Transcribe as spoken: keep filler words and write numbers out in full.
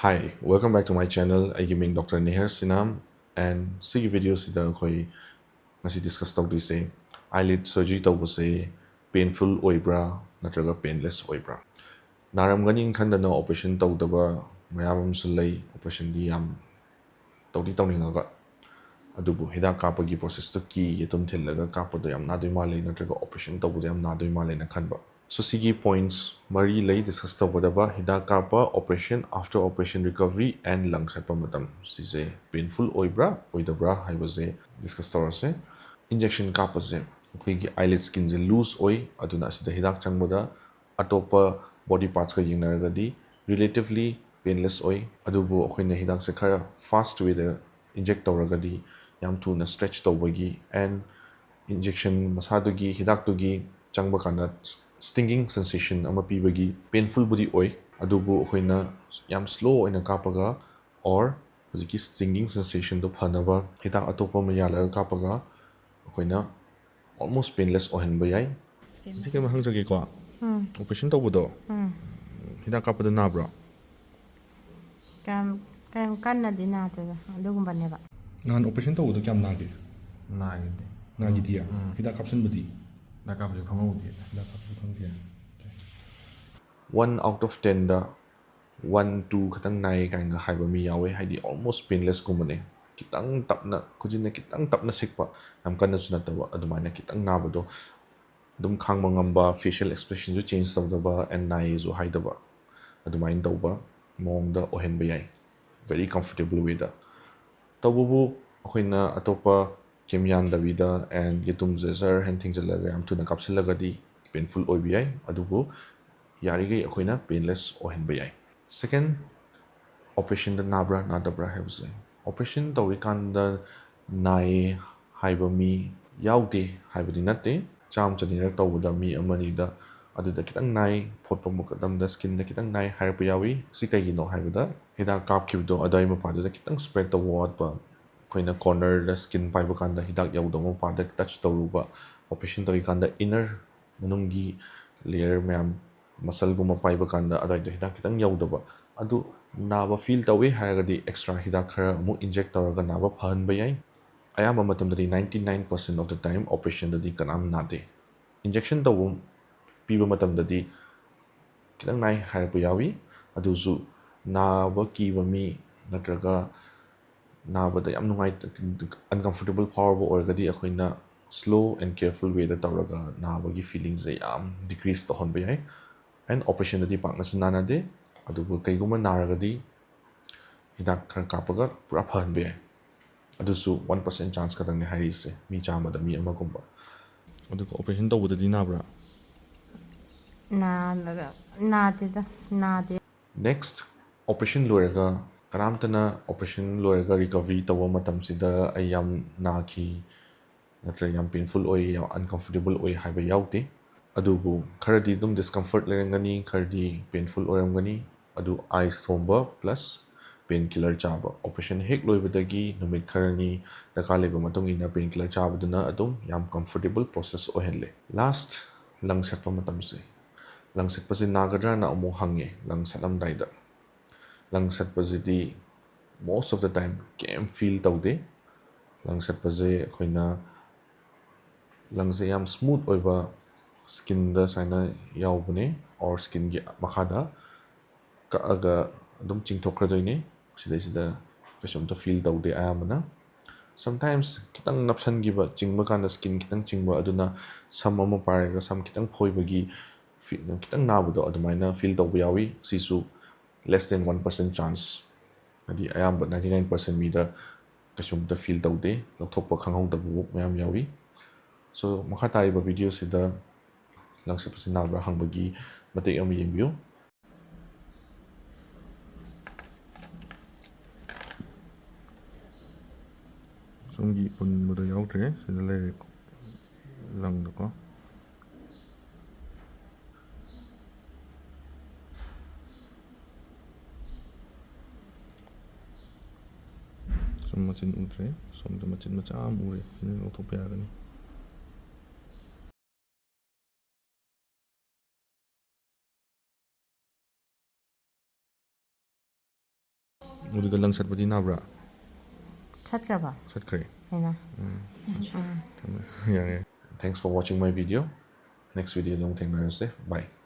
Hi, welcome back to my channel. ꯑꯩꯒꯤ ꯃꯤꯡ Doctor Neher Sinam, and ꯁꯤꯒꯤ video ꯁꯤꯗ ꯑꯩꯈꯣꯏ ꯉꯁꯤ discuss ꯇꯧꯗꯣꯏꯁꯦ, eyelid surgery ꯇꯧꯕꯁꯦ painful ꯑꯣꯏꯕ꯭ꯔꯥ ꯅꯠꯇ꯭ꯔꯒ painless ꯑꯣꯏꯕ꯭ꯔꯥ? ꯅꯥꯔꯝꯒꯅꯤ ꯈꯟꯗꯅ operation ꯇꯧꯗꯕ ꯃꯌꯥꯝ ꯑꯃꯁꯨ ꯂꯩ, operation ꯗꯤ ꯌꯥꯝ ꯇꯧꯗꯤ ꯇꯧꯅꯤꯡꯉꯒ꯫ ꯑꯗꯨꯕꯨ ꯍꯤꯗꯥꯛ ꯀꯥꯞꯄꯒꯤ process ꯇꯣ ꯀꯤ, ꯌꯦꯇꯨꯝ ꯊꯤꯜꯂꯒ ꯀꯥꯞꯄꯗꯣ ꯌꯥꯝ ꯅꯥꯗꯣꯏ ꯃꯥꯜꯂꯦ ꯅꯠꯇ꯭ꯔꯒ operation ꯇꯧꯕꯗꯣ ꯌꯥꯝ ꯅꯥꯗꯣꯏ ꯃꯥꯜꯂꯦꯅ ꯈꯟꯕ꯫ So ꯁꯤꯒꯤ points ꯃꯔꯤ ꯂꯩ discuss ꯇꯧꯒꯗꯕ: ꯍꯤꯗꯥꯛ ꯀꯥꯞꯄ, operation, after operation recovery and ꯂꯪ ꯁꯠꯄ ꯃꯇꯝ꯫ ꯁꯤꯁꯦ painful ꯑꯣꯏꯕ꯭ꯔꯥ ꯑꯣꯏꯗꯕ꯭ꯔꯥ ꯍꯥꯏꯕꯁꯦ discuss ꯇꯧꯔꯁꯦ꯫ Injection ꯀꯥꯞꯄꯁꯦ ꯑꯩꯈꯣꯏꯒꯤ eyelid skin ꯁꯦ loose ꯑꯣꯏ, ꯑꯗꯨꯅ ꯑꯁꯤꯗ ꯍꯤꯗꯥꯛ ꯆꯪꯕꯗ ꯑꯇꯣꯞꯄ body parts ꯀ ꯌꯦꯡꯅꯔꯒꯗꯤ relatively painless ꯑꯣꯏ꯫ ꯑꯗꯨꯕꯨ ꯑꯩꯈꯣꯏꯅ ꯍꯤꯗꯥꯛꯁꯦ ꯈꯔ fast way ꯗ inject ꯇꯧꯔꯒꯗꯤ ꯌꯥꯝ ꯊꯨꯅ stretch ꯇꯧꯕꯒꯤ and injection ꯃꯁꯥꯗꯨꯒꯤ, ꯍꯤꯗꯥꯛꯇꯨꯒꯤ ꯆꯪꯕ ꯀꯥꯟꯗ stinging sensation ꯑꯃ ꯄꯤꯕꯒꯤ painful ꯕꯨꯗꯤ ꯑꯣꯏ, ꯑꯗꯨꯕꯨ ꯑꯩꯈꯣꯏꯅ ꯌꯥꯝ slow ꯑꯣꯏꯅ ꯀꯥꯞꯄꯒ or ꯍꯧꯖꯤꯛꯀꯤ stinging sensation ꯗꯣ ꯐꯅꯕ ꯍꯤꯗꯥꯛ ꯑꯇꯣꯞꯄ ꯑꯃ ꯌꯥꯜꯂꯒ ꯀꯥꯞꯄꯒ ꯑꯩꯈꯣꯏꯅ almost painless ꯑꯣꯏꯍꯟꯕ ꯌꯥꯏ꯫ ꯁꯤ ꯀꯩꯅꯣ ꯍꯪꯖꯒꯦꯀꯣ꯫ ꯎꯝ꯫ Operation ꯇꯧꯕꯗꯣ, ꯎꯝ꯫ ꯍꯤꯗꯥꯛ ꯀꯥꯞꯄꯗ ꯅꯥꯕ꯭ꯔꯣ? ꯀꯌꯥꯝ, ꯀꯌꯥꯝ ꯀꯟꯅꯗꯤ ꯅꯥꯗꯦꯗ, ꯑꯗꯨꯒꯨꯝꯕꯅꯦꯕ꯫ ꯅꯍꯥꯟ operation ꯇꯧꯕꯗꯣ ꯀꯌꯥꯝ ꯅꯥꯒꯦ? ꯅꯥꯈꯤꯗꯦ꯫ ꯅꯥꯈꯤꯗꯤꯌꯦ? ꯎꯝ꯫ ꯍꯤꯗꯥꯛ ꯀꯥꯞꯁꯤꯟꯕꯗꯤ? ꯍꯤꯗꯥꯛ ꯀꯥꯞꯄꯁꯨ ꯈꯪꯍꯧꯗꯦ꯫ ꯍꯤꯗꯥꯛ ꯀꯥꯞꯄꯁꯨ ꯈꯪꯗꯦ꯫ One out of ten the one, two ꯈꯛꯇꯪ ꯅꯥꯏꯌꯦ ꯀꯥꯏꯅꯒ ꯍꯥꯏꯕ ꯃꯤ ꯌꯥꯎꯋꯦ, ꯍꯥꯏꯗꯤ almost painless ꯀꯨꯝꯕꯅꯦ꯫ ꯈꯤꯇꯪ ꯇꯞꯅ, ꯈꯨꯖꯤꯟꯅ ꯈꯤꯇꯪ ꯇꯞꯅ ꯁꯤꯛꯄ, ꯌꯥꯝ ꯀꯟꯅꯁꯨ ꯅꯠꯇꯕ, ꯑꯗꯨꯃꯥꯏꯅ ꯈꯤꯇꯪ ꯅꯥꯕꯗꯣ, ꯑꯗꯨꯝ ꯈꯥꯡꯕ ꯉꯝꯕ, facial expression ꯁꯨ change ꯇꯧꯗꯕ and ꯅꯥꯏꯌꯦꯁꯨ ꯍꯥꯏꯗꯕ, ꯑꯗꯨꯃꯥꯏꯅ ꯇꯧꯕ ꯃꯑꯣꯡꯗ ꯑꯣꯏꯍꯟꯕ ꯌꯥꯏ, very comfortable way ꯗ꯫ ꯇꯧꯕꯕꯨ ꯑꯩꯈꯣꯏꯅ ꯑꯇꯣꯞꯄ ꯀꯩꯝ ꯌꯥꯟꯗꯕꯤꯗ and ꯌꯦꯇꯨꯝꯁꯦ ꯖꯔ ꯍꯥꯏꯅ ꯊꯤꯡꯖꯤꯜꯂꯒ ꯌꯥꯝ ꯊꯨꯅ ꯀꯥꯞꯁꯤꯜꯂꯒꯗꯤ painful ꯑꯣꯏꯕ ꯌꯥꯏ, ꯑꯗꯨꯕꯨ ꯌꯥꯔꯤꯈꯩ ꯑꯩꯈꯣꯏꯅ painless ꯑꯣꯏꯍꯟꯕ ꯌꯥꯏ꯫ Second, operation ꯗ ꯅꯥꯕ꯭ꯔꯥ ꯅꯥꯗꯕ꯭ꯔꯥ ꯍꯥꯏꯕꯁꯦ, operation ꯇꯧꯔꯤꯀꯥꯟꯗ ꯅꯥꯏꯌꯦ ꯍꯥꯏꯕ ꯃꯤ ꯌꯥꯎꯗꯦ ꯍꯥꯏꯕꯗꯤ ꯅꯠꯇꯦ꯫ ꯆꯥꯝ ꯆꯅꯤꯔꯛ ꯇꯧꯕꯗ ꯃꯤ ꯑꯃꯅꯤꯗ ꯑꯗꯨꯗ ꯈꯤꯇꯪ ꯅꯥꯏ, ꯐꯣꯠꯄ ꯃꯇꯝꯗ skin ꯗ ꯈꯤꯇꯪ ꯅꯥꯏ ꯍꯥꯏꯔꯛꯄ ꯌꯥꯎꯏ꯫ ꯁꯤ ꯀꯩꯒꯤꯅꯣ ꯍꯥꯏꯕꯗ ꯍꯤꯗꯥꯛ ꯀꯥꯞꯈꯤꯕꯗꯣ ꯑꯗꯨꯋꯥꯏ ꯃꯄꯥꯗꯨꯗ ꯈꯤꯇꯪ spread ꯇꯧꯕ ꯋꯥꯠꯄ, ꯑꯩꯈꯣꯏꯅ corner ꯗ skin ꯄꯥꯏꯕ ꯀꯥꯟꯗ ꯍꯤꯗꯥꯛ ꯌꯧꯗꯕ ꯃꯄꯥꯗ touch ꯇꯧꯔꯨꯕ, operation ꯇꯧꯔꯤꯀꯥꯟꯗ inner ꯃꯅꯨꯡꯒꯤ layer ꯃꯌꯥꯝ muscle ꯒꯨꯝꯕ ꯄꯥꯏꯕ ꯀꯥꯟꯗ ꯑꯗꯨꯋꯥꯏꯗ ꯍꯤꯗꯥꯛ ꯈꯤꯇꯪ ꯌꯧꯗꯕ, ꯑꯗꯨ ꯅꯥꯕ ꯐꯤꯜ ꯇꯧꯋꯦ ꯍꯥꯏꯔꯒꯗꯤ ꯑꯦꯛꯁꯇ꯭ꯔꯥ ꯍꯤꯗꯥꯛ ꯈꯔ ꯑꯃꯨꯛ ꯏꯟꯖꯦꯛ ꯇꯧꯔꯒ ꯅꯥꯕ ꯐꯍꯟꯕ ꯌꯥꯏ꯫ ꯑꯌꯥꯝꯕ ꯃꯇꯝꯗꯗꯤ ninety nine percent of the time operation ꯗꯗꯤ ꯀꯅꯥꯝ ꯅꯥꯗꯦ꯫ ꯏꯟꯖꯦꯛꯁꯟ ꯇꯧꯕ, ꯄꯤꯕ ꯃꯇꯝꯗꯗꯤ ꯈꯤꯇꯪ ꯅꯥꯏ ꯍꯥꯏꯔꯛꯄ ꯌꯥꯎꯏ꯫ ꯑꯗꯨꯁꯨ ꯅꯥꯕ ꯀꯤꯕ ꯃꯤ ꯅꯠꯇ꯭ꯔꯒ ꯅꯥꯕꯗ ꯌꯥꯝ ꯅꯨꯡꯉꯥꯏ, uncomfortable ꯐꯥꯎꯔꯕ ꯑꯣꯏꯔꯒꯗꯤ ꯑꯩꯈꯣꯏꯅ slow and careful way ꯗ ꯇꯧꯔꯒ ꯅꯥꯕꯒꯤ ꯐꯤꯂꯤꯡꯁꯦ ꯌꯥꯝ ꯗꯤꯀ꯭ꯔꯤꯁ ꯇꯧꯍꯟꯕ ꯌꯥꯏ꯫ ꯑꯦꯟ ꯑꯣꯄꯔꯦꯁꯟꯗꯗꯤ ꯄꯥꯛꯅꯁꯨ ꯅꯥꯅꯗꯦ꯫ ꯑꯗꯨꯕꯨ ꯀꯩꯒꯨꯝꯕ ꯅꯥꯔꯒꯗꯤ ꯍꯤꯗꯥꯛ ꯈꯔ ꯀꯥꯞꯄꯒ ꯄꯨꯔꯥ ꯐꯍꯟꯕ ꯌꯥꯏ꯫ ꯑꯗꯨꯁꯨ one percent ꯆꯥꯟꯁ ꯈꯛꯇꯪꯅꯦ ꯍꯥꯏꯔꯤꯁꯦ, ꯃꯤ ꯆꯥꯝꯃꯗ ꯃꯤ ꯑꯃꯒꯨꯝꯕ꯫ ꯑꯗꯨꯒ ꯑꯣꯄꯔꯦꯁꯟ ꯇꯧꯕꯗꯗꯤ ꯅꯥꯕ꯭ꯔꯥ? ꯅꯥ- ꯅꯥꯗꯦꯗ, ꯅꯥꯗꯦ꯫ ꯅꯦꯛꯁ, ꯑꯣꯄꯔꯦꯁꯟ ꯂꯣꯏꯔꯒ, ꯀꯅꯥꯝꯇꯅ ꯑꯣꯄꯔꯦꯁꯟ ꯂꯣꯏꯔꯒ ꯔꯤꯀꯚꯔꯤ ꯇꯧꯕ ꯃꯇꯝꯁꯤꯗ ꯑꯩ ꯌꯥꯝ ꯅꯥꯈꯤ, ꯅꯠꯇ꯭ꯔꯒ ꯌꯥꯝ ꯄꯦꯟꯐꯨꯜ ꯑꯣꯏ, ꯌꯥꯝ ꯑꯟꯀꯝꯐꯣꯔꯇꯦꯕꯜ ꯑꯣꯏ ꯍꯥꯏꯕ ꯌꯥꯎꯗꯦ꯫ ꯑꯗꯨꯕꯨ ꯈꯔꯗꯤ ꯑꯗꯨꯝ ꯗꯤꯁꯀꯝꯐꯔꯠ ꯂꯩꯔꯝꯒꯅꯤ, ꯈꯔꯗꯤ ꯄꯦꯟꯐꯨꯜ ꯑꯣꯏꯔꯝꯒꯅꯤ꯫ ꯑꯗꯨ ꯑꯥꯏꯁ ꯊꯣꯝꯕ ꯄ꯭ꯂꯁ ꯄꯦꯟ ꯀꯤꯂꯔ ꯆꯥꯕ, ꯑꯣꯄꯔꯦꯁꯟ ꯍꯦꯛ ꯂꯣꯏꯕꯗꯒꯤ ꯅꯨꯃꯤꯠ ꯈꯔꯅꯤ ꯗꯔꯀꯥꯔ ꯂꯩꯕ ꯃꯇꯨꯡ ꯏꯟꯅ ꯄꯦꯟ ꯀꯤꯂꯔ ꯆꯥꯕꯗꯨꯅ ꯑꯗꯨꯝ ꯌꯥꯝ ꯀꯝꯐꯣꯔꯇꯦꯕꯜ ꯄ꯭ꯔꯣꯁꯦꯁ ꯑꯣꯏꯍꯜꯂꯦ꯫ ꯂꯥꯁ, ꯂꯪ ꯁꯠꯄ ꯃꯇꯝꯁꯦ꯫ ꯂꯪ ꯁꯠꯄꯁꯦ ꯅꯥꯒꯗ꯭ꯔꯥꯅ ꯑꯃꯨꯛ ꯍꯪꯉꯦ ꯂꯪ ꯁꯠꯂꯝꯗꯥꯏꯗ꯫ ꯂꯪ ꯁꯠꯄꯁꯤꯗꯤ most of the time ꯀꯩꯝ ꯐꯤꯜ ꯇꯧꯗꯦ꯫ ꯂꯪ ꯁꯠꯄꯁꯦ ꯑꯩꯈꯣꯏꯅ ꯂꯪꯁꯦ ꯌꯥꯝ ꯁ꯭ꯃꯨꯠ ꯑꯣꯏꯕ ꯁ꯭ꯀꯤꯟꯗ ꯁꯨꯃꯥꯏꯅ ꯌꯥꯎꯕꯅꯦ, ꯑꯣꯔ ꯁ꯭ꯀꯤꯟꯒꯤ ꯃꯈꯥꯗ ꯀꯛꯑꯒ ꯑꯗꯨꯝ ꯆꯤꯡꯊꯣꯛꯈ꯭ꯔꯗꯣꯏꯅꯦ꯫ ꯁꯤꯗꯩꯁꯤꯗ ꯀꯩꯁꯨꯝꯇ ꯐꯤꯜ ꯇꯧꯗꯦ ꯑꯌꯥꯝꯕꯅ꯫ ꯁꯝꯇꯥꯏꯝꯁ ꯈꯤꯇꯪ ꯅꯞꯁꯟꯈꯤꯕ, ꯆꯤꯡꯕ ꯀꯥꯟꯗ ꯁ꯭ꯀꯤꯟ ꯈꯤꯇꯪ ꯆꯤꯡꯕ, ꯑꯗꯨꯅ ꯁꯝ ꯑꯃ ꯄꯥꯏꯔꯒ ꯁꯝ ꯈꯤꯇꯪ ꯐꯣꯏꯕꯒꯤ ꯐꯤ- ꯈꯤꯇꯪ ꯅꯥꯕꯗꯣ ꯑꯗꯨꯃꯥꯏꯅ ꯐꯤꯜ ꯇꯧꯕ ꯌꯥꯎꯏ꯫ ꯁꯤꯁꯨ less than one percent chance, ꯍꯥꯏꯗꯤ ꯑꯌꯥꯝꯕ ninety nine percent ꯃꯤꯗ ꯀꯩꯁꯨꯝꯇ ꯐꯤꯜ ꯇꯧꯗꯦ, ꯂꯧꯊꯣꯛꯄ ꯈꯪꯍꯧꯗꯕ ꯃꯌꯥꯝ ꯌꯥꯎꯏ꯫ ꯁꯣ, ꯃꯈꯥ ꯇꯥꯔꯤꯕ ꯚꯤꯗꯤꯑꯣꯁꯤꯗ ꯂꯪ ꯁꯠꯄꯁꯤ ꯅꯥꯕ꯭ꯔꯥ ꯍꯪꯕꯒꯤ ꯃꯇꯦꯛ ꯑꯃ ꯌꯦꯡꯕꯤꯌꯨ꯫ ꯁꯣꯝꯒꯤ ꯄꯨꯟꯕꯗꯣ ꯌꯥꯎꯗ꯭ꯔꯦ, ꯁꯤꯗ ꯂꯩꯔꯦ ꯂꯪꯗꯀꯣ꯫ ꯁꯨꯝ ꯃꯆꯤꯟ ꯎꯗ꯭ꯔꯦ, ꯁꯣꯝꯗ ꯃꯆꯤꯟ ꯃꯆꯥ ꯑꯃ ꯎꯔꯦ, ꯁꯤꯅ ꯂꯧꯊꯣꯛꯄ ꯌꯥꯒꯅꯤ꯫ ꯑꯗꯨꯒ ꯂꯪ ꯁꯠꯄꯗꯤ ꯅꯥꯕ꯭ꯔꯥ? ꯁꯠꯈ꯭ꯔꯕ? ꯁꯠꯈ꯭ꯔꯦ꯫ ꯍꯩꯃꯥ꯫ ꯌꯥꯔꯦ꯫ Thanks for watching my video. Next videoꯗ ꯑꯃꯨꯛ ꯊꯦꯡꯅꯔꯁꯦ꯫ Bye.